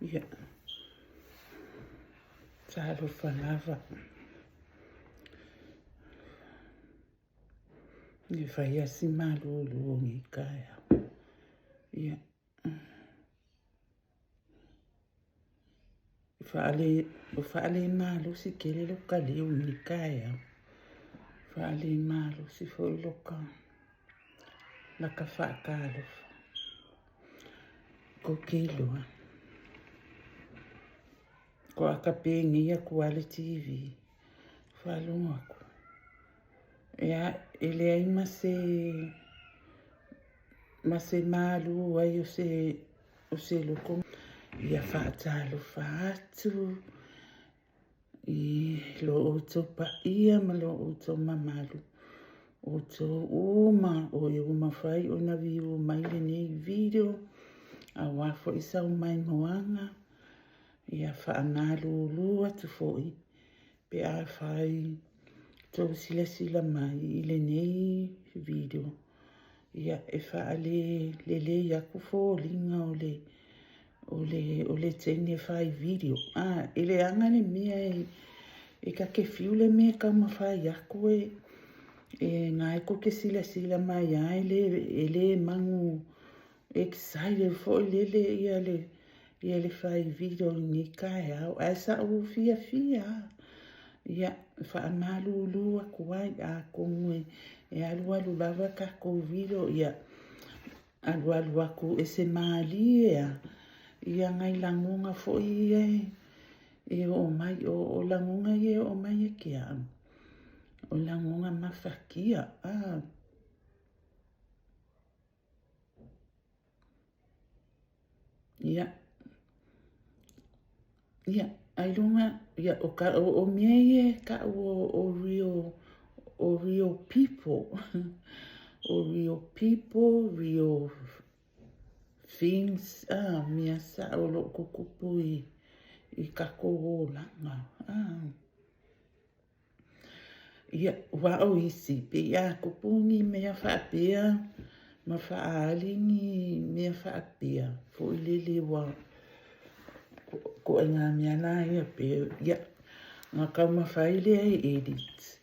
Ia, talofa lava. E fai lava si malulu o lenei taeao. Ia, ua faalemalosi tele lou ta leo i lenei taeao. Ua faalemalosi foi lota, lata faatalofa. Tou te iloa, faatoa tape nei atu lava le TV, faalogo atu, e leai ma se ma se malu ai o se loto. Ia faatalofa atu i lo outou paia ma lo outou mamalu, outou uma o e ua mafai ona view mai lenei video, aua foi sau maimoaga. Ia faamalulu atu foi pe afai tou silasila mai i lenei video, ia e faalelelei atu foliga o le o le teine fai video. Ah, e leaga le mea e ta te fiu le mea e taumafai atu e na e tou te silasila mai lava e le manu excited foi lele ia le ia le fai video i lenei taeao, ae sa ou fiafia lava. Ia, faamalulu atu ai, atonu e alualu lava tatou video, ia alualu atu ese malie lava, ia nai lagona foi ia e oo mai. O lagona ia e oo mai ia te au, o lagona mafatia. Ah. Ia, ia, ailoga, ia, o, ka, o, o mea ia e tau o, o real, o real people, o real people, real things, ah, mea sao o lo o tutupu i, i tatou olaga. Ah. Ia, aua o isi, pei a tupu ni mea faapea ma faaali ni mea faapea, foi lele ua ituaiga mea la ia pei, ia, ona taumafai lea e edit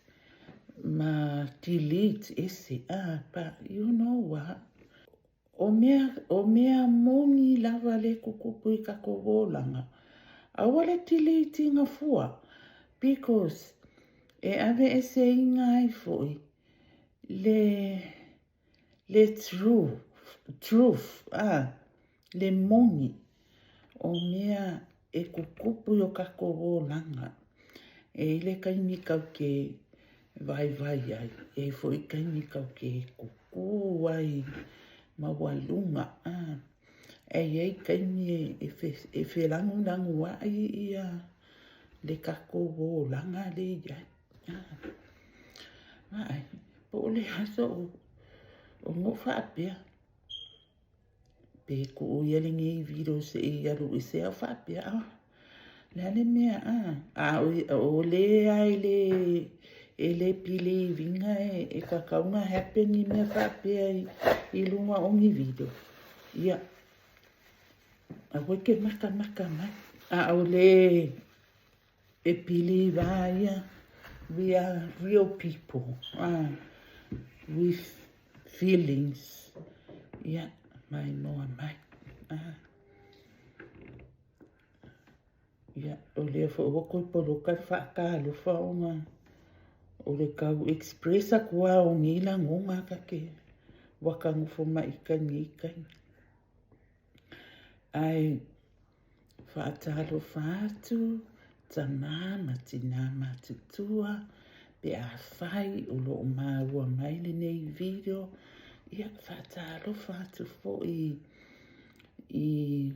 ma delete ese, ah, but you know what? O mea, o mea moni lava le tutupu i tatou olaga. Aua le delete ina fua because e aveeseina ai foi le, le truth, truth, ah, le moni o mea e tutupu i o tatou olaga. E i ai le taimi tatou te vaivai ai, e i ai foi taimi tatou te kukū ai maualuga. E i ai taimi e felagulaguai ia le tatou olaga lea e i ai. Vaai, po o le a so'u ona ou faapea, Pe tuu ia lenei video se i alu ese au faapea, ah, le a le mea, ah, a o le a e le, e le believe ina e tatau ona happen ni mea faapea i luga o ni video, ia, aua e te matamata mai. A o le E believe a ia, we are real people, ah, with feelings, ia, maimoa mai, ah. Ia, o lea foi ua toe poloka le faatalofa ona o le tau express atu lava o nei lagona ta te ua ta nofo mai i nei taimi. Ae Faatalofa atu tama ma tina matutua pe afai o lo o maua mai lenei video, ia faatalofa atu foi i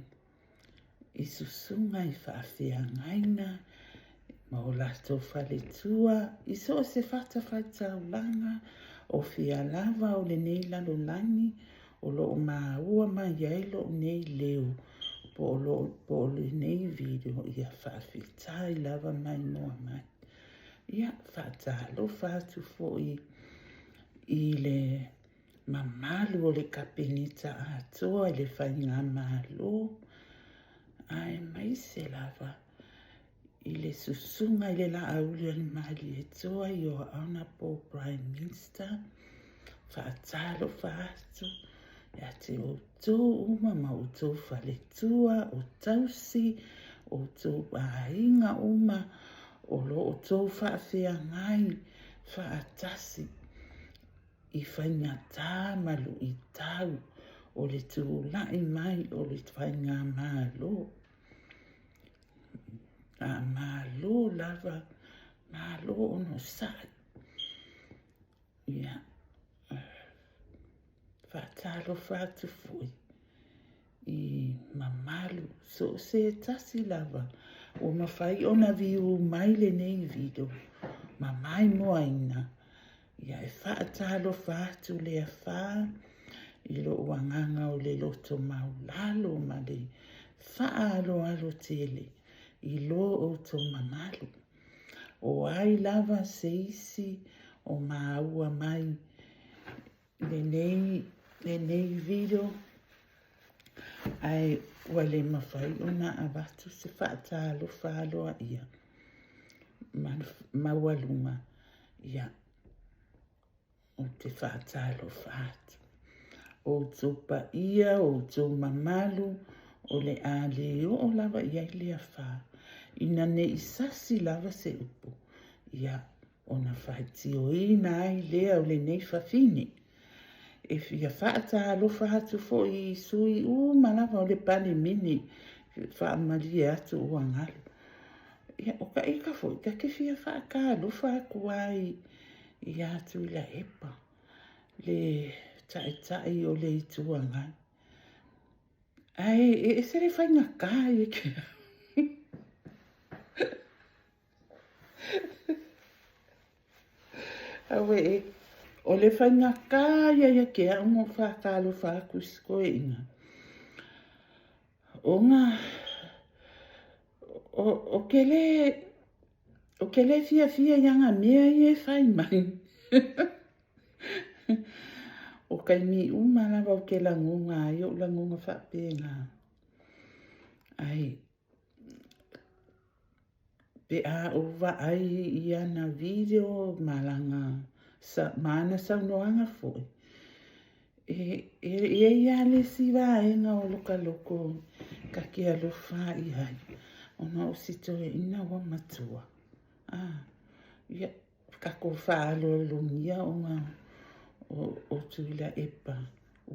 i susuga i faafeagaiga ma o latou faletua i so o se fatafaitaulaga o fea lava o lenei lalolagi o lo o maua mai ai lou nei leo po o, lo, po o lenei video, ia faafetai lava maimoa mai. Ia, faatalofa atu foi i le mamalu o le Kapeneta atoa i le Faigamalo. Aemaise lava i le susuga i le Laaulialemalietoa Your Honourable Prime Minister, faatalofa atu ia te outou uma ma outou faletua, o tausi, outou aiga uma o lo outou faafeagai faatasi i faigata ma luitau o le tulai mai o le Faigamalo. A malo lava, malo onosai. Ia, faatalofa atu foi i mamalu so o se tasi lava ua mafai ona view mai lenei video ma maimoaina. Ia, e faatalofa atu le afa i lou agaga o le loto maulalo ma le faaaloalo tele i lo outou mamalu. O ai lava se isi o maua mai lenei video, ae ua le mafai ona avatu se faatalofa aloaia ma maualuga, ia, ou te faatalofa atu. Outou paia, outou mamalu, o le a le oo lava i ai le afa, ina ne i sasi lava se upu, ia, ona faitioina ai lea o lenei fafine. E fia faatalofa atu foi i sui uma lava o le Palemene, faamalie atu ua galo. Ia, o ka ika foi, ta te fia faatalofa atu ai ia Tuilaepa, le Taitai o le Itu Agai. Ae e ese le faigata ia te Aue e. O le faigata ia ia te au ona ou faatalofa atu i si toeaina, ona o te le, o te le fiafia i ana mea ia e fai mai. O taimi uma lava ou te lagona ai ou lagona faapena. Ae Pe a ou vaai i ana video ma lana ma ana saunoaga foi, e i ai lava le isi vaega o loka loko ta te alofa i ai, ona o si toeaina ua matua. Ia, tatou faaaloalogia ona o Tuilaepa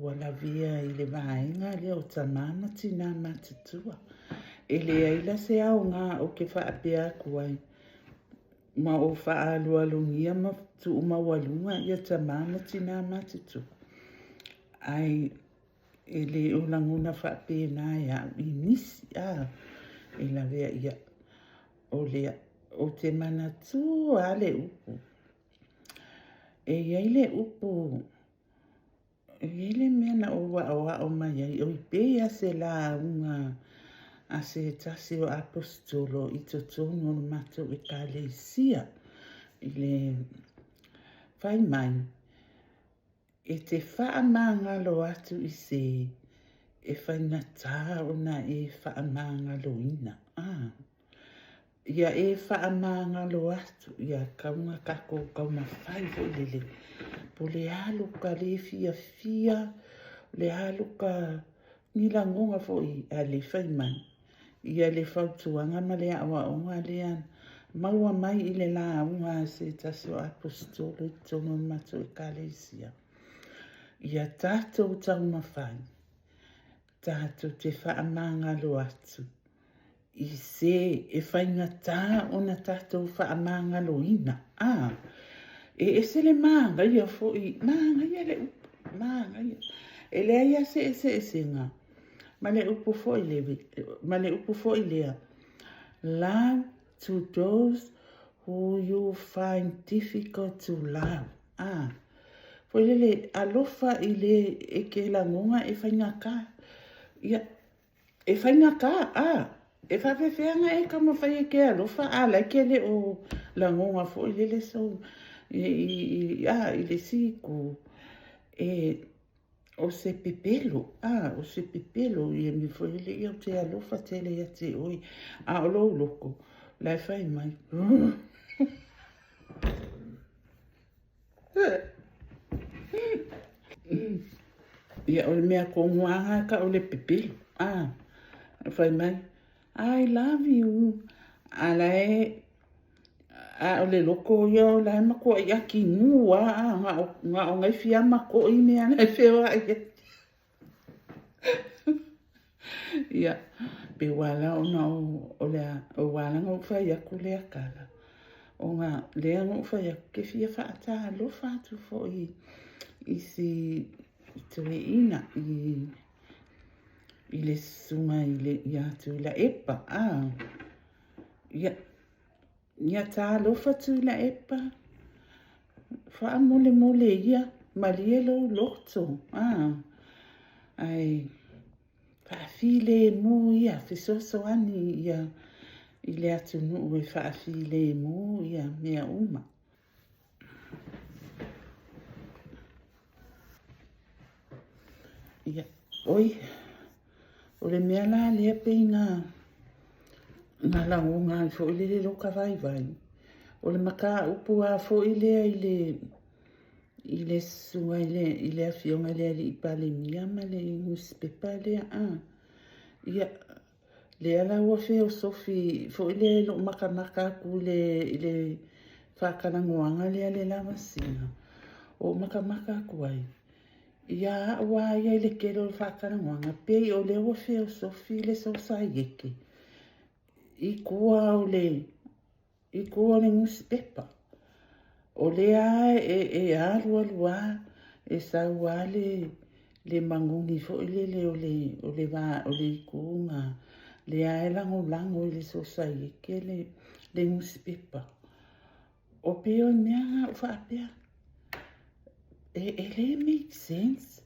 ua lavea i le vaega lea o tama ma tina matutua. E leai la se aoga ou te faapea atu ai, ma ou faaaloalogia ma tuumaualuga ia tama ma tina matutua, ae e le o lagona faapena e au i nisi, e lavea ia. O lea, ou te manatua lava le upu. E i ai le upu, e i ai le mea na ou aʻoaʻo mai ai, oi pei lava se lauga a se tasi o Aposetolo i totonu o le matou Ekalesia i le fai mai, E te faamagalo atu i se e faigata ona e faamagaloina. Ah. Ia e faamagalo atu, ia kauga tatou taumafai foi lele, po le a lo ka le fiafia, le a lo ka ni lagona foi a le fai mai, ia le fautuaga ma le aoaoga lea maua mai i le lauga a se tasi o Aposetolo i totonu o le matou Ekalesia. Ia tatou taumafai, tatou te faamagalo atu i se e faigata ona tatou faamagaloina. A, e ese le manaia foi, manaia le upu, manaia. E leai lava se eseesega ma le upu foi le, ma le upu foi lea, love to those who you find difficult to love. A, foi lele, alofa i le e ke lagona e faigata. Ia, E faigata, a, e faapefea ona e taumafai e te alofa a la e te le o lagona foi lele so, i, i, a, i le isi itu, e, o se pepelo, a, o se pepelo ia mea foi lele, ia ou te alofa tele ia te oe, a o lou loko, la e fai mai. Ia, o le mea tonu lava lena e tau o le pepelo, a, fai mai, I love you, a la e, a o le loko ia o la e matuai ati gū lava, a, na o, na o nai fiama to'i mea la e feoai ai. Ia, pei ua ala ona o, o le a, ua ala ona ou fai atu lea tala, ona lea na ou fai atu, ke fia faatalofa atu foi i si toeaina i, i le susuga i le, ia Tuilaepa, a, ia, Ia talofa Tuilaepa, faamolemole ia, malie lou loto, a, ae faafilemu ia, fesoasoani ia i le atunuu e faafilemu ia mea uma. Ia, oi, o le mea la lea pei na, na lagona ai foi lele loka vaivai, o le mataupu lava foi lea i le, i le susuga i le, i le afioga i le Alii Palemia ma le nusipepa lea, a. Ia, lea la ua feosofi foi lea i lou matamata atu i le, i le faatalanoaga lea le lavasiga, o matamata atu ai, ia au lava ia i le tele o le faatalanoaga, pei o lea ua feosofi le sosaiete i tua o le, i tua o le nusipepa. O lea lava e, e alualu lava, e sau lava le, le manoni foi lele o le, o le, va, o le itu lena, lea lava e lagolago i le sosaiete le, le nusipepa. O pei o le mea lena ua faapea, e, e le make sense,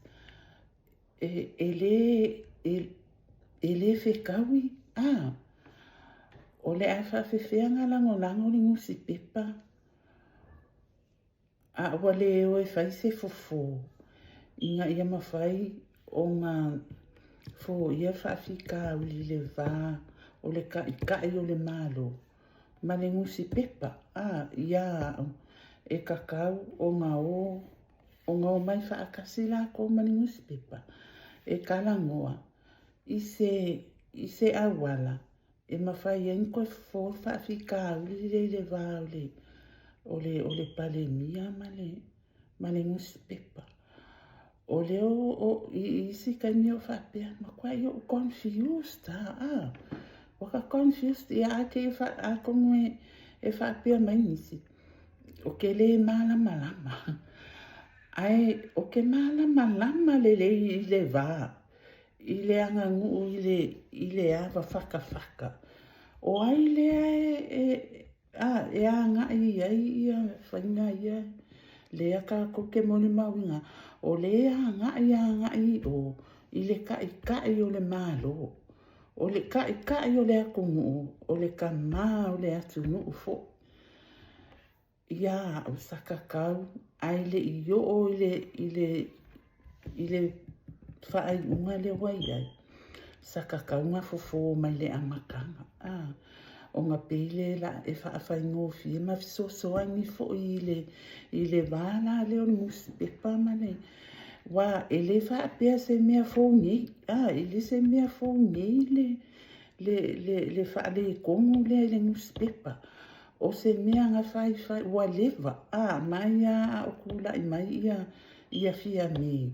e, e le, e, e le fetaui, a, o le a faafefea ona lagolago le nusipepa a ua le o e fai se fofo ina ia mafai ona foia le faafitauli i le va o le Taitai o le Malo ma le nusipepa, a, ia au, e tatau ona o, ona omai faatasi latou ma le nusipepa e talanoa i se, i se auala e mafai ai ona toe fofo le faafitauli lea i le va o le, o le, o le Palemia ma le, ma le nusipepa. O lea o, o, i isi taimi o faapea, matuai ou confused a, a. Ua ka confused, ia a te fa, atonu e, e faapea mai nisi, o ke lē malamalama. Ae o ke malamalama lelei i le va, i le aganuu i le, i le ava fatafata. O ai lea e, e, A, e agai i ai ia faiga ia lea tatou te molimauina, o lea e agai agai i o i le Taitai o le Malo, o le Taitai o le atunuu, o le Tama o le atunuu foi. Ia au sa tatau ae le i oo i le, i le, i le faaiuga lea ua i ai, sa tatau ona fofo mai le amataga, a, ona pei lea la e faafaigofie ma fesoasoani foi i le, i le va la lea o le nusipepa ma le, aua e le faapea se mea fou nei, a, e le se mea fou nei le, le, le, le faaletonu lea i le nusipepa. O se mea na faifai, ua leva, a, mai lava a o tulai mai ia, ia Fiame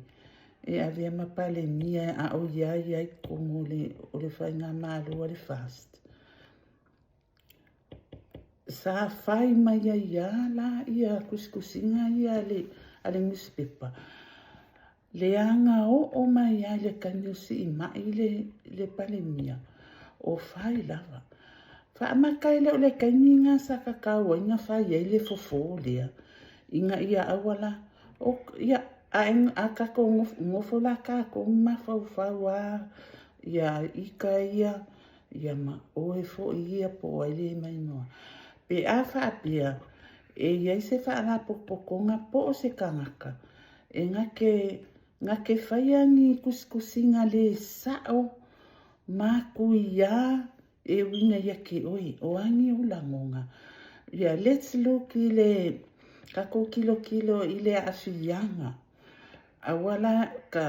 e avea ma Palemia a o ia i ai totonu o le, o le faigamalo a le FAST. Sa fai mai ai lava la ia tusitusiga ia a le, a le nusipepa, leaga oo mai lava i le taimi o siimai le, le Palemia, o fai lava. Faamata e le o le taimi lena sa tatau ai ona fai ai le fofo lea, ina ia aua la, o, ia, a, a tatou nofo la tatou ma mafaufau lava ia ita ia, ia ma oe foi ia po o ai le ma inoa. Pe a faapea e i ai se faalapotopotoga po o se tagata e na te. Na ke faia ni tusitusiga le sa'o matuiā e uiga ia te oe, o a ni ou lagona? Ia, let's look i le tatou tilotilo i le aafiaga. Aua la ka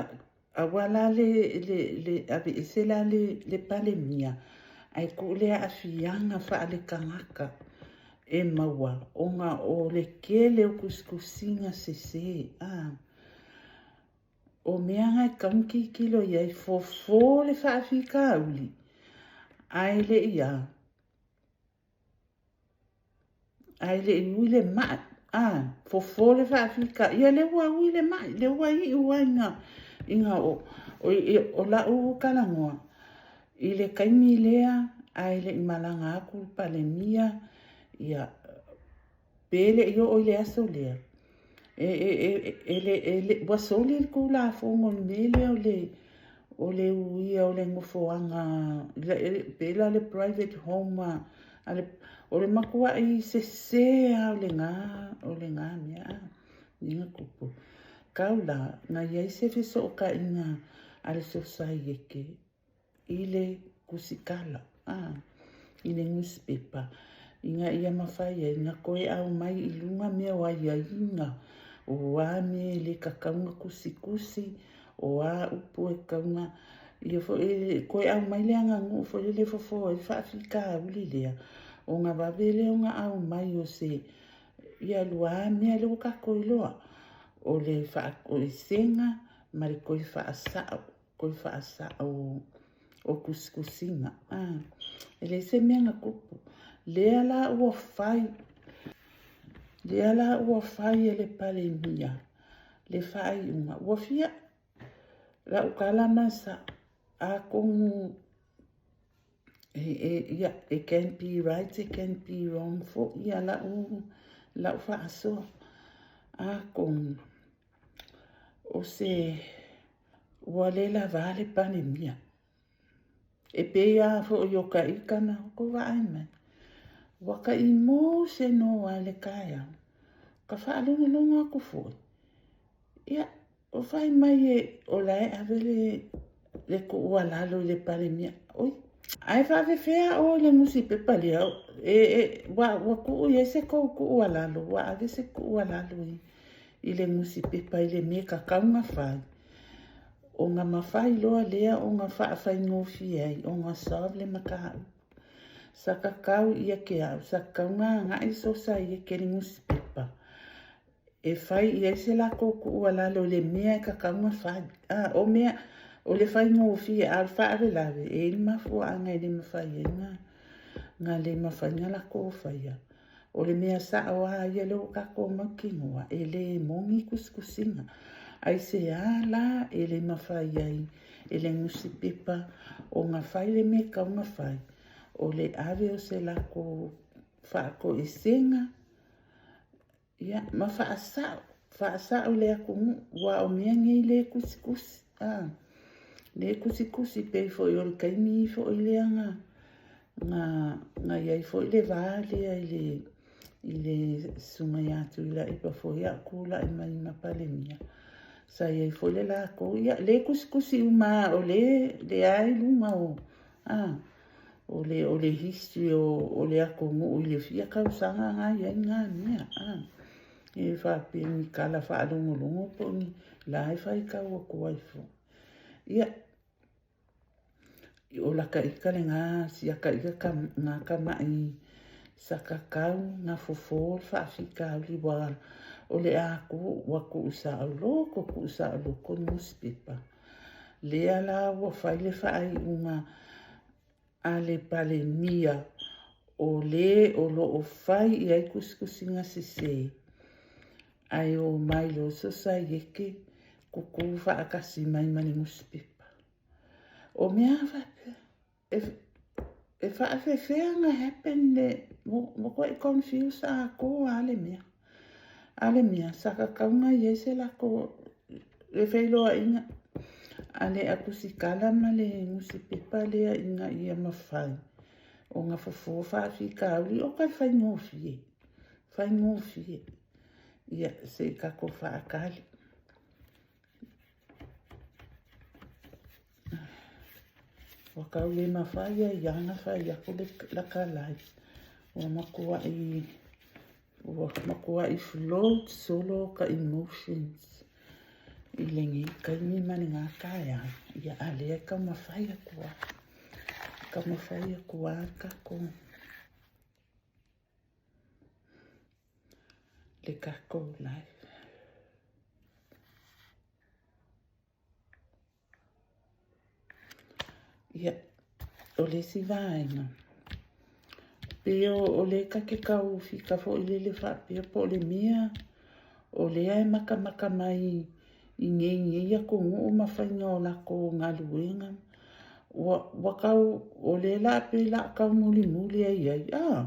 aua la le le le aveese la le le Palemia, ae tuu le aafiaga faale-tagata e maua ona o le tele o tusitusiga sesē. A o mea na e tatau ona tilotilo i ai, fofo le faafitauli, ae le i a, ae le i ui le mai. A fofo le faafita, ia lea ua ui le mai, lea ua iu lava ina, ina o, o, o lau talanoa i le taimi lea ae le i malaga atu le Palemia, ia, pe le i oo i le aso lea, e, e, e, e, le, e le, ua soli le Tulafono i le mea lea o le, o le uia o le nofoaga, pei la le private home a le, o le matuai sesē lava o lena, o lena mea, a, lea na tupu. Tau la, na i ai se fesootaiga a le Sosaiete i le tusitala, a, i le nusipepa, ina ia mafai ai ona toe aumai i luga mea o aiaiga, o a mea e le tatau ona tusitusi, o a upu e tatau ona, ia foi, toe aumai le aganuu foi lele e fofo ai le faafitauli lea, ona vave lea ona aumai o se, ia lua mea lea ua tatou iloa, o le faatoesega ma le toe faasao, toe faasao o tusitusiga. A, e leai se mea na tupu. Lea la ua fai, lea la ua fai e le Palemia le faaiuga. Ua fia, lau tala ma sa'o, atonu e, e, ia, it can be right, it can be wrong foi ia lau, lau faasoa. Atonu o se ua le lava le Palemia. E pei lava foi o ka ita na tou vaai mai. Ua ka imose nō a le taeao. Ka faalogologo atu foi. Ia, o fai mai e o la e ave le, le tuualalo i le Palemia. Oi, ae faafefea oe i le nusipepa lea? E, e, ua, ua tuu i ai se tou tuualalo, ua ave se tuualalo i, i le nusipepa i le mea e tatau ona fai. Ona mafai loa lea ona faafaigofie ai ona solve le mataupu. Sa tatau ia te au, sa tatau ona agai Sosaiete i le nusipepa e fai i ai se latou tuualalo i le mea e tatau ona fai. A, o mea, o le faigofie, a o le faalavelave, e i ai le mafuaaga e le mafai ai ona, na le mafai ona latou faia. O le mea sao lava ia lea ua tatou mautinoa, e le moni tusitusiga. Aisea la e le mafai ai e le nusipepa ona fai le mea e tatau ona fai, o le ave o se latou faatoesega, ia, ma faasao, faasao i le atunuu, aua o mea nei lea e tusitusi, a, lea e tusitusi pei foi o le taimi foi lea na, na, na i ai foi le va lea i le, i le susuga ia Tuilaepa foi a o tulai mai ma Palemia, sa i ai foi le latou, ia, lea e tusitusi uma lava, o lea, lea lava e i luga o, a, o le, o le history o, o le atunuu i le fia tausaga na i ai na mea, a, e faapea ni tala faalogologo po o ni la e faitau atu ai foi. Ia, o laka ika lena, siaka ika ka, na kama'i sa tatau na fofo le faafitauli ua o le a ku, ua tuusaoloto, tuusaoloto le nusipepa. Lea la ua fai le faaiuga a le Palemia o le o lo o fai i ai tusitusiga sesē, ae o mai loa Sosaiete kukū faatasi mai ma le nusipepa. O mea a faapea, e, e faafefea ona happen le, matuai confuse atoa lava le mea. A le mea, sa tatau ona i ai se latou, le feiloaiga a le atusitala ma le nusipepa lea ina ia mafai ona fofo faafitauli, oka e faigofie, faigofie. Ia, se i tatou faatali. Ua tau le mafai ai lava ona fai atu laka live. Ua matuai, ua matuai float solo ka emotions i lenei taimi ma lena taeao. Ia, a o lea e taumafai atu lava, taumafai atu lava le tatou, le tatou live. Ia, o le isi vaega, pei o lea ta te tau fika foi lele faapea po o le mea o lea e matamata mai i nei nei atunuu ma faiga o latou galuega, ua, ua tau, o lea la pei o le a tau mulimuli ai i ai, a,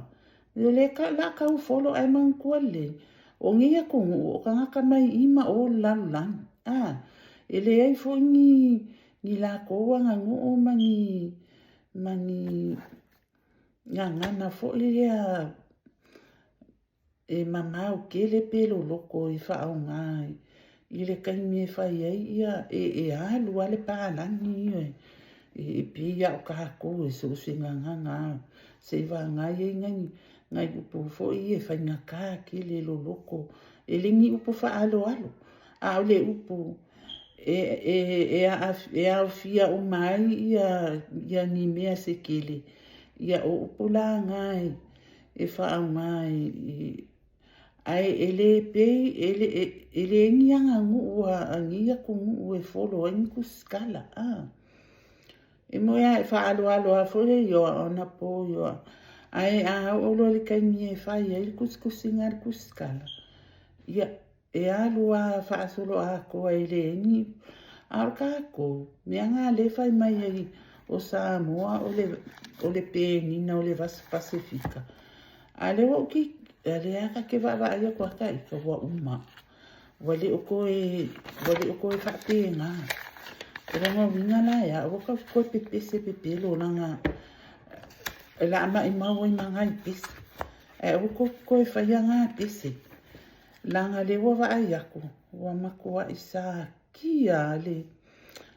o lea o le a tau follow ae manatua lelei, o nei atunuu o tagata mai i ma o le lalolagi, a, e leai foi ni, ni latou aganuu ma ni, ma ni gagana foi lea e mamao tele pe loloto e faaaoga i le taimi e fai ai ia, e alu lava le palagi ia e pei lava o tatou e so o se gagana lava, seiavagana e i ai nai upu foi ia e faigata tele e loloto, e le ni upu faaaloalo, a o le upu e aofia uma ai ia ni mea se tele, ia o upu la na e faaaoga i, ae e le pei, e leai ni aganuu a nei atunuu e follow ai ni tusitala. E moni lava e faaaloalo lava foi le you are honorable, you are, ae a oo loa i le taimi e fai ai le tusitusiga a le tusitala, ia, e alu lava faasoloatoa e leai ni... A o tatou, mea na o lea e fai mai ai o Samoa o le penina o le Vasa Pasefika, a o lea ua ou tilotilo, o lea lava ta te vaavaai atu lava ta ita ua uma. Ua le o toe, ua le o toe faapena. O lona uiga la e a, aua tatou te toe pepese pepelo leaga o le a maumau ai ma nai pese. Ae aua tou te toe faia na pese, leaga o lea ua vaai atu, ua matuai satia lava le,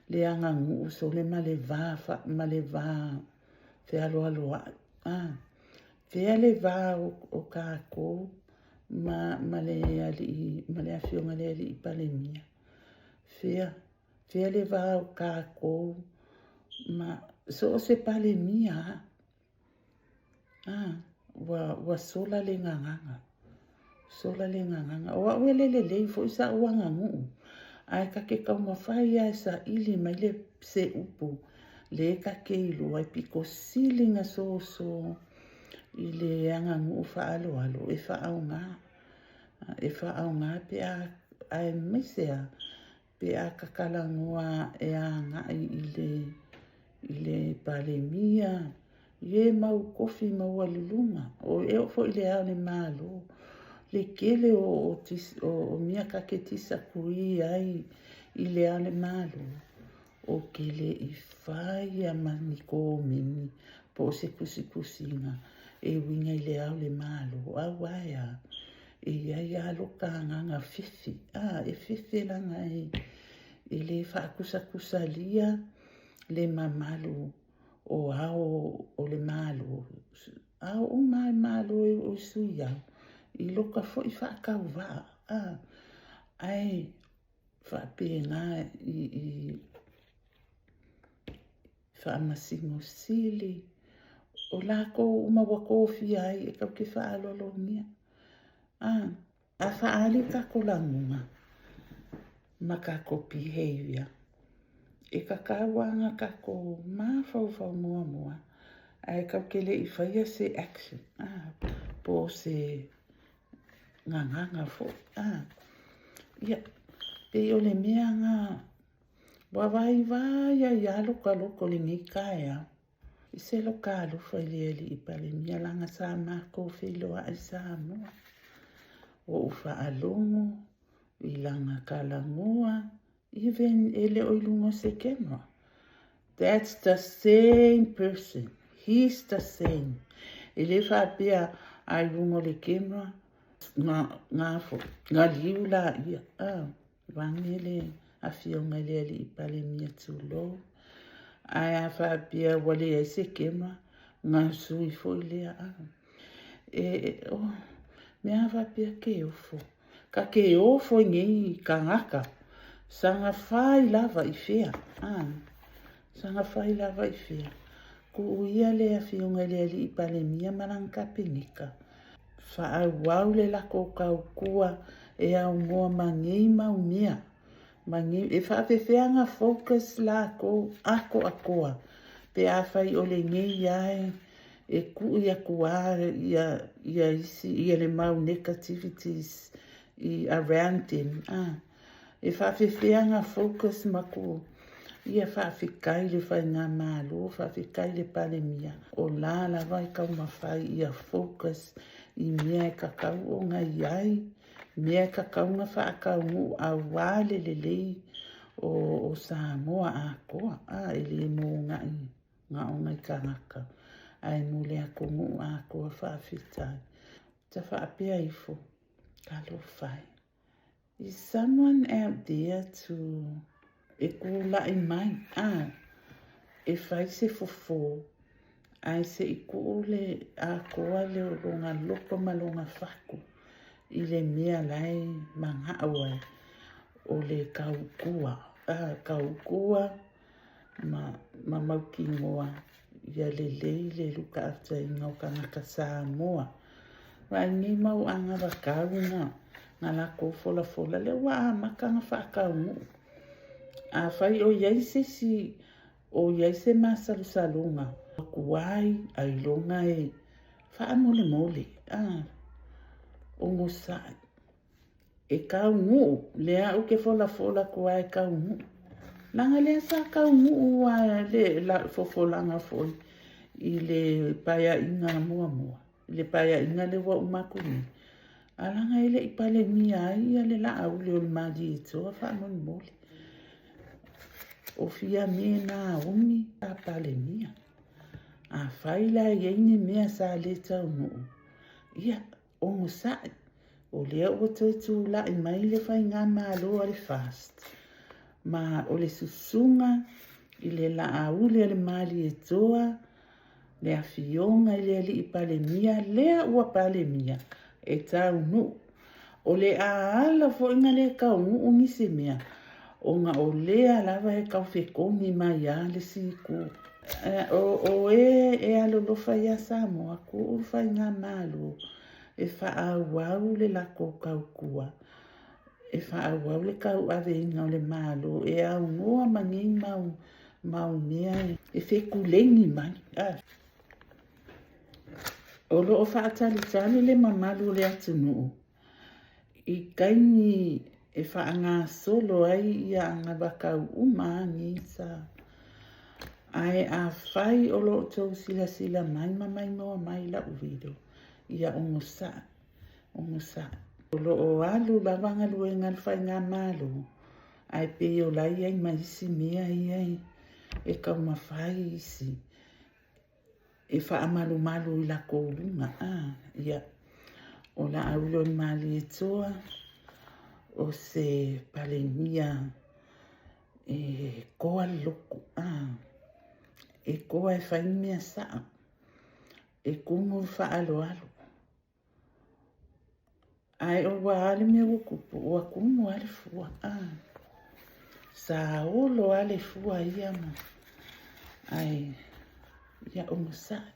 le aganuu sole ma le va, ma le va fealoaloai. A, fea le va o tatou ma, ma le alii, ma le afioga i le alii Palemia? Fea, fea le va o tatou ma so o se Palemia lava? A, ua, ua sola le gagana, sola le gagana. O au e le lelei foi sa'u aganuu, ae ta te taumafai lava e saili mai le, se upu lea ta te iloa e pito sili ona soso i le aganuu faaaloalo e faaaoga, e faaaoga pe a, aemaise lava pe a ta talanoa e agai i le, i le Palemia, i e mau tofi maualuluga, e oo foi i le Ao o le Malo, le tele o, o, o mea ta te disagree ai i le Ao o le Malo, ou te le i faia ma ni komeni po o se tusitusiga e uiga i le Ao o le Malo, aua e a? E i ai lava lota agaga fefe, a, e fefe leaga e, e le faatusatusalia le mamalu o Ao o le Malo, ao uma lava o le Malo e oo i Sui Ao, i lota foi faatauvaa, a, ae faapena i Faamasino Sili, o latou uma ua tofia ai e tatou te faaaloalogia. A, a faaali tatou lagona ma tatou behavior, e tatau lava ona tatou mafaufau muamua ae tatou te le i faia se action, a, po o se gagana foi, a. Ia, pei o le mea lena Ua vaivai ai lava lota loto i lenei taeao i se loka alofa i le Alii Palemia leaga sa matou feiloai i Samoa. Ua ou faalogo i lana talanoa even e le o i luga o se camera. That's the same person. He's the same. E le faapea a i luga o le camera na, na, na liu laia. Ah. Vaeane le Afioga i le Alii Palemia tulou. Ae a faapea ua leai se camera, gasui foi lea. E, o, mea a faapea ke ofo. Ka ke ofo i nei kagaka, saga fai lava i fea. Saga fai lava i fea. Kuu ia le afioga i le Alii Palemia ma lana Kapeneta, faaauau le latou tautua e aunoa ma nei mau mea. Ma nei, e faapefea ona focus latou atoatoa pe afai o lenei lava e tui atu lava ia isi, ia le mau negativities i around them. E faapefea ona focus ma tuu ia faafetai i le Faigamalo, faafetai i le Palemia, o la lava e taumafai ia focus i mea e tatau ona i ai, mea e tatau ona faataunuu aua le lelei o Samoa atoa. E le mo na o nai tagata, ae mo le atunuu atoa. Faafetai. Ta faapea ifo, talofa e. Is someone out there to e tulai mai e fai se fofo ae se i tuu le atoa le lona loto ma lona fatu i le mea la e manao ai o le tautua, tautua ma mautinoa ia lelei le lukaaftaina o tagata Samoa. Vaai nei mau anavatau na latou folafola lea ua amata ona faataunuu. Afai o i ai se isi o i ai se masalosaloga tuai ailoga e faamolemole, onosai e taunuu lea ou te folafola atu ai e taunuu. Leaga lea sa taunuu a le fofolaga foi i le paeaiga muamua, i le paeaiga lea ua uma atu nei, ae leaga e le i Palemia ai ia le Laauli o le Malietoa faamolemole. O Fiame Naomi sa Palemia. Afai la e i ai ni mea sa le taunuu, ia onosai, o lea ua toe tulai mai le Faigamalo a le FAST, ma o le susuga i le Laauli a le Malietoa, le afioga i le Alii Palemia, lea ua Palemia, e taunuu. O le a ala foi na le taunuu nisi mea, ona o lea lava e tau fetogi mai lava le isi itu. O e e alolofa ia Samoa, tuu le Faigamalo e faaauau le latou tautua, e faaauau le tauaveina o le Malo, e aunoa ma nei mau mea e fekuleni mai. O lo o faatalitali le mamalu o le atunuu i taimi e faagasolo ai ia anavatau uma a nei sa. Ae afai o lo o outou silasila mai ma maimoa mai i lau video, ia onosai, onosai. O lo o alu lava galuega a le Faigamalo, ae pei o la e i ai ma isi mea ia e taumafai isi e faamalumalu i latou luga. Ia, o Laauli o le Malietoa, o se Palemia e toa le loto, e toa e fai ni mea sao, e tumu le faaaloalo. Ae ua a le mea ua tupu, ua tumu lava le fua. Sa olo lava le fua ia ma ae ia onosai.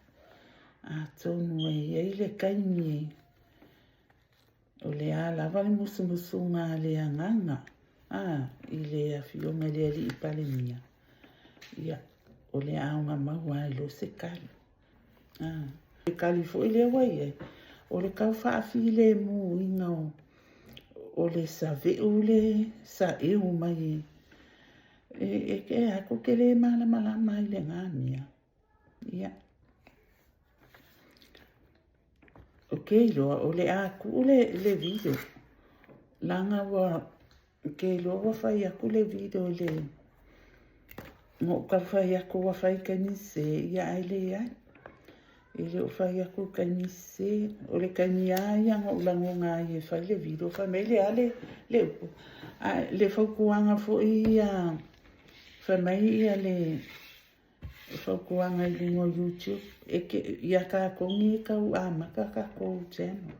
Atonu e i ai le taimi o le a lava le musumusuga a le agaga i le afioga i le Alii Palemia, ia, o le a ona maua ai loa se tali. Le tali foi lea ua i ai, o le tau faafilemuina o le saveu le saeu mai e e atu ke le malamalama ai i lena mea. Ia. O ke iloa, o le a tuu le video. Leaga ua ke iloa ua fai atu le video i le na ou tau fai atu ua fai taimi sese, ia ae leai. E le o fai atu i taimi sese. O le taimi lava ia na ou lagona ai e fai le video, fai mai le a le upu. Ae le fautuaga foi ia, fai mai ia le. fautuaga i luga o YouTube e ke, ia kākou nei e tau amata kākou channel.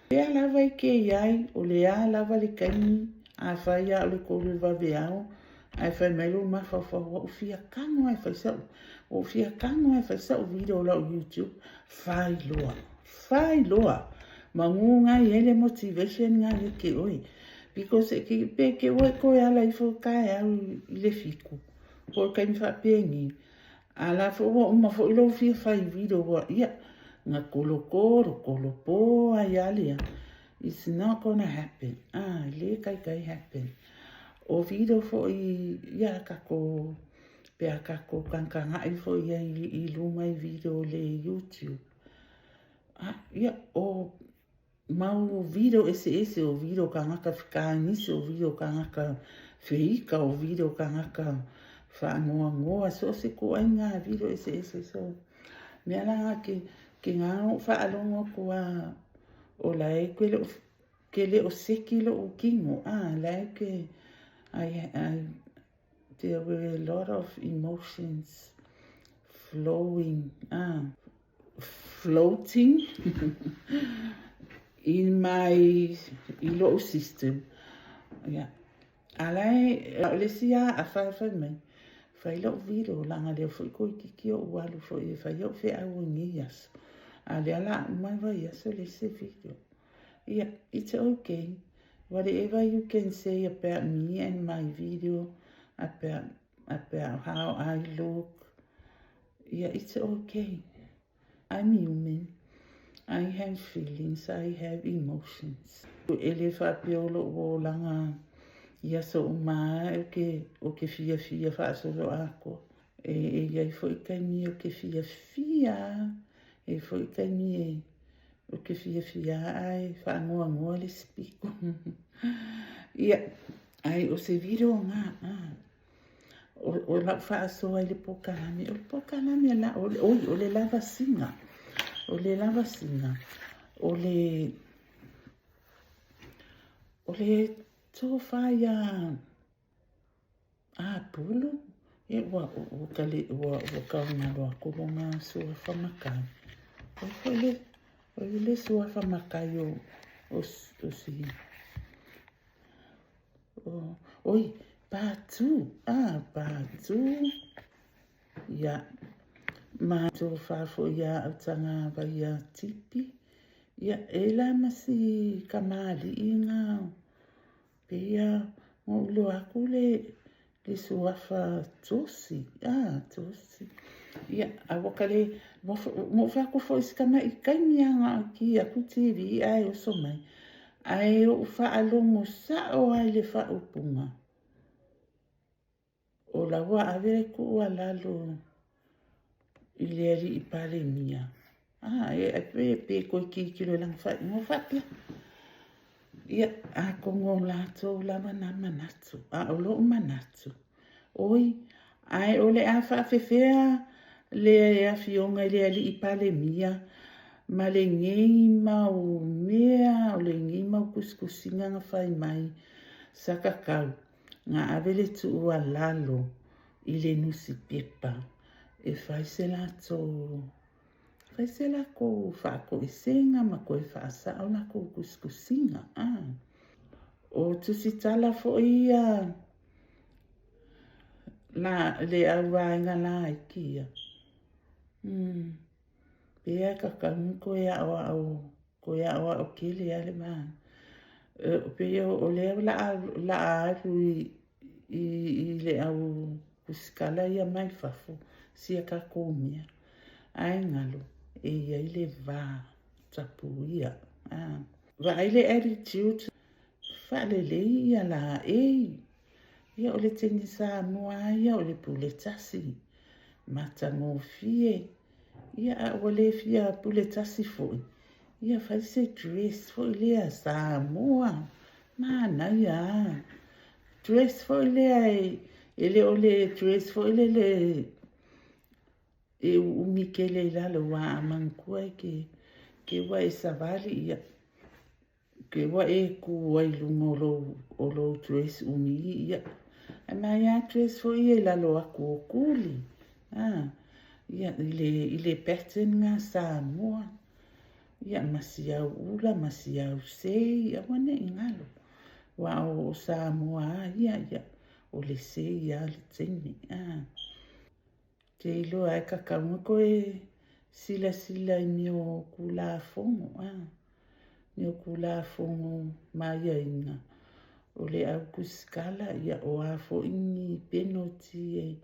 Pea lava e te i ai, o le a lava le taimi, afai lava o le 3 i le vaveao, ae fai mai lou mafaufau, ua ou fia tago lava e fai sau, ua ou fia tago lava e fai sau video i lau YouTube, fai loa, fai loa. Manu na e i ai le motivation na ia te oe. Because e te, pe te ua e toe ala ifo taeao i le 7, po o le taimi faapenei, A la foi ua uma foi lou fia fai video ua, ia, na tolotolo, tolopo ai lava lea. It's not gonna happen. Ah, e le taitai happen. O video foi, ia, tatou, pe a tatou tagatagai foi ai i luma i video o le YouTube. Ah, ia, o mau video eseese, o video tagata fekagisi, o video tagata feika, o video tagata faanoanoa, so o se ituaiga video eseese. So, mea la ke, ke na ou faalogo atu a o la e ke le o, ke le o seki lo'u kino, ah, la e ke, I, there were a lot of emotions flowing, ah, floating in my i lo'u system. Ia. A la e, o le isi a a fai fai mai, fai la'u video laga lea foi toeitiiti o'u alu foi e fai a'u feau i nei aso. A lea la a uma le vaiaso le isi video. Ia, it's okay. Whatever you can say about me and my video, about how I look, yeah, it's okay. I'm human. I have feelings, I have emotions. E le faapea o lo'u olaga i aso uma lava ou te, ou te fiafia faasoloatoa. E, e i ai foi taimi ou te fiafia lava, e i ai foi taimi e, ou te fiafia lava ae faanoanoa le isi pito. Ia, ae o se video na, ah. O lau faasoa i le polokalame, o le polokalame la, o le, oi, o le lavasiga, o le lavasiga, o le, o le tofa iā Apulu, e ua, ua, kale, ua, ua taugalo atu lona suafa matai. O foi le, o le suafa matai o, o, o si, Oi, Patu, ah, Patu. Ia, ma tofa foi ia Autagavaia ia Tipi. Ia, e la ma si kamali'i na, pei na ou iloa atu le, le suafa Josi, ah, Josi. Ia, a ua kale, ua na ou fai atu foi i si tamaiti taimi lava na ki atu TV ae oso mai. Ae ou faalogo sa'o lava i le faaupuga, o la ua ave le tuualalo i le alii Palemia. Ah, e, e, pe toe tilotilo i lana faaiuga faapea. Ia, atonu o latou lava na manatu, a o lo'u manatu, oi, ae o le a faafefea le afioga i le alii Palemia ma lenei mau mea, o lenei mau tusitusiga na fai mai sa tatau na ave le tuualalo i le nusipepa e fai se latou Fai se latou faatoesega ma toe faasao latou tusitusiga. Ah. O tusitala foi ia la, le auvaega laiti ia. Pea tatau ona toe aoao, toe aoao tele lava le vaega. Pei o lea o le a alu i le au tusitala ia mai fafo, sia tatou mea. Ae galo, e i ai le va tapuia. Vaai le attitude, faalelei ia laei. Ia o le teine Samoa lava ia o le pule tasi, matagofie. Ia a ua le fia pule tasi foi, ia fai se dress foi lea Samoa, manaia lava. Dress foi lea e le o le dress foi lele e uumi tele i lalo aua a manatua e ke, ke ua e savali ia, ke ua e kū ai i luga o lou, o lou dress umi ia. Ae manaia lava dress foi ia i lalo atu o tuli. Ah. Ia, i le, i le pattern nga Samoa. Ia, ma si au ula, ma si au sei, aua ne i galo. Aua o Samoa a ia, ia, o le sei a le teine. Ah. Te iloa e kakau na koe silasila i mea o Tulafono, ah. Mea o Tulafono ma aiaiga o le au tusikala, ia o a foi ni penalty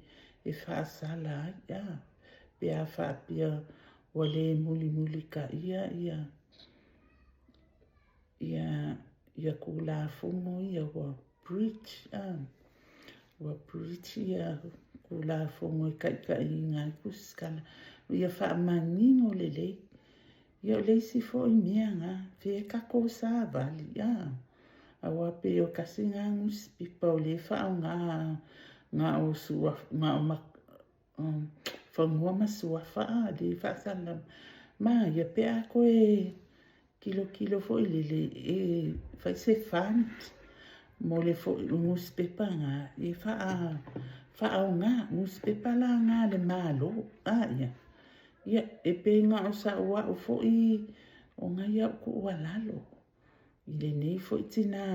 e faasala ai, ah. Pe a faapea ua le mulimulitaia ia ia ia Tulafono ia ua breach a ua breach ia Tulafono e taitaiina ai tusikala ia faamanino lelei. Ia o le isi foi mea na fea tatou savali a aua pei o tasi na nusipepa o lea e faaaoga na o sua na o fanua ma suafa a lea e faasalalau ma ia pe a toe tilotilo foi lele e fai se fund mo le foi nusipepa na e faa faaaoga nusipepa la na a le Malo a ia ia e pei na o sa'u a'u foi o nai a'u tuualalo i lenei foi tinā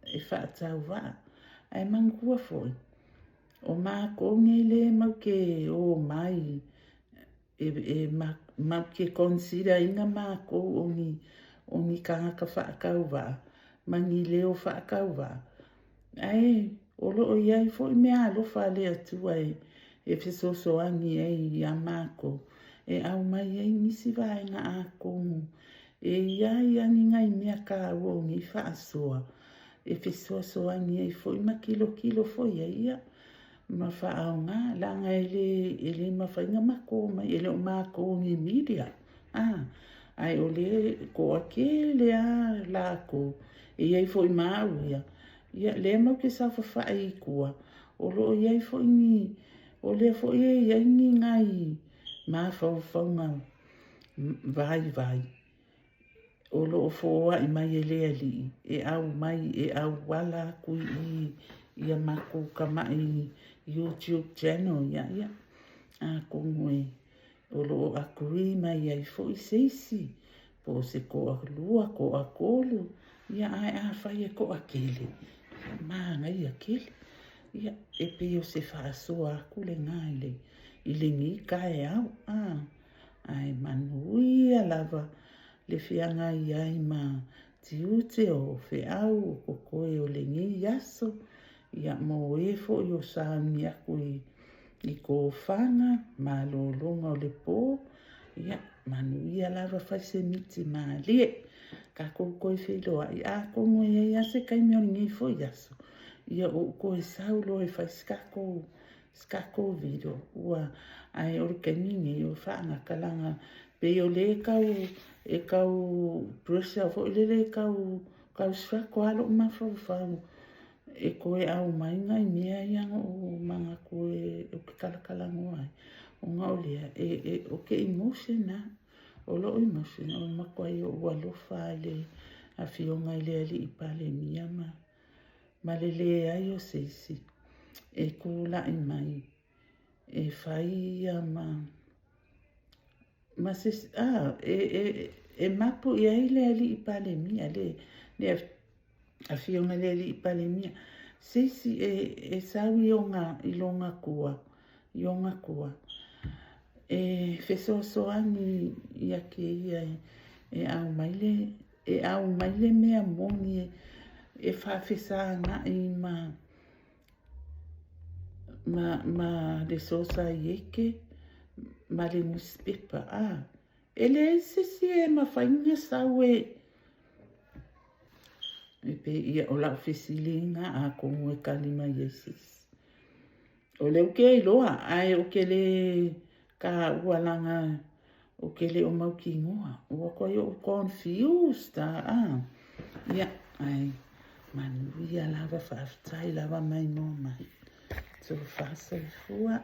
e faatauvaa. Ae manatua foi, o matou nei le mau te o mai e, e ma, mau te consider ina matou o ni, o ni tagata faatauvaa ma ni leo faatauvaa. Ae o lo o i ai foi meaalofa a le Atua e, e fesoasoani ai iā matou, e aumai ai nisi vaega atonu e i ai a ni nai mea taua o nei faasoa e fesoasoani ai foi ma tilotilo foi ai, ia, ma faaaoga, leaga e le, e le mafai ona matou omai, e le o matou ni media, a, ae o lea e toatele lava latou, e i ai foi ma au ia, ia, lea matou te saofafai i tua, o lo o i ai foi ni, o lea foi e i ai ni nai mafaufauga vaivai o lo o foai mai e le Alii e aumai e auala atu i i ia matou tamai YouTube channel ia, ia, atonu e o lo o agree mai ai foi se isi po o se toalua, toatolu, ia ae afai e toatele, ia manaia tele. Ia, e pei o se faasoa atu lena i le, i lenei taeao, a, ae manuia lava le feagai ai ma tiute o feau o totoe o lenei aso, ia mo e foi o sauni atu i, i tofaga, malologa o le po, ia, manuia lava fai se miti malie. Tatou toe feiloai, atonu e i ai lava se taimi o lenei foi aso, ia ou toe sau loa e fai se tatou se tatou video ua ae o le taimi lenei ua faagata leaga pei o lea e tau e tau pressure foi lele e tau tau struggle lava lou mafaufau e toe aumai nai mea ia na ou manatu e ou te talatalanoa ai ona o lea e, e, ou te emotion lava. O lou emotion o le matuai ou alofa i le afioga i le alii Palemia ma ma le leai o se isi e tulai mai e fai ia ma ma se a e, e, e mapu i ai le alii Palemia le, le afioga i le alii Palemia se isi e, e sau i ona, i lona tua i ona tua e fesoasoani ia kēia e, e aumai le E aumai le mea moni e faafesaga'i ma, ma, ma le Sosaiete ma le nusipepa. A, e leai se isi e mafai ona sau e, e pei ia o lau fesiliga atonu e tali mai ai se isi. O lea ou te iloa, ae ou te le taua leaga Ou te le o mautinoa, ua toe ou confused a, ia, ae manuia lava, faafetai lava mai moa mai. Tofa soifua.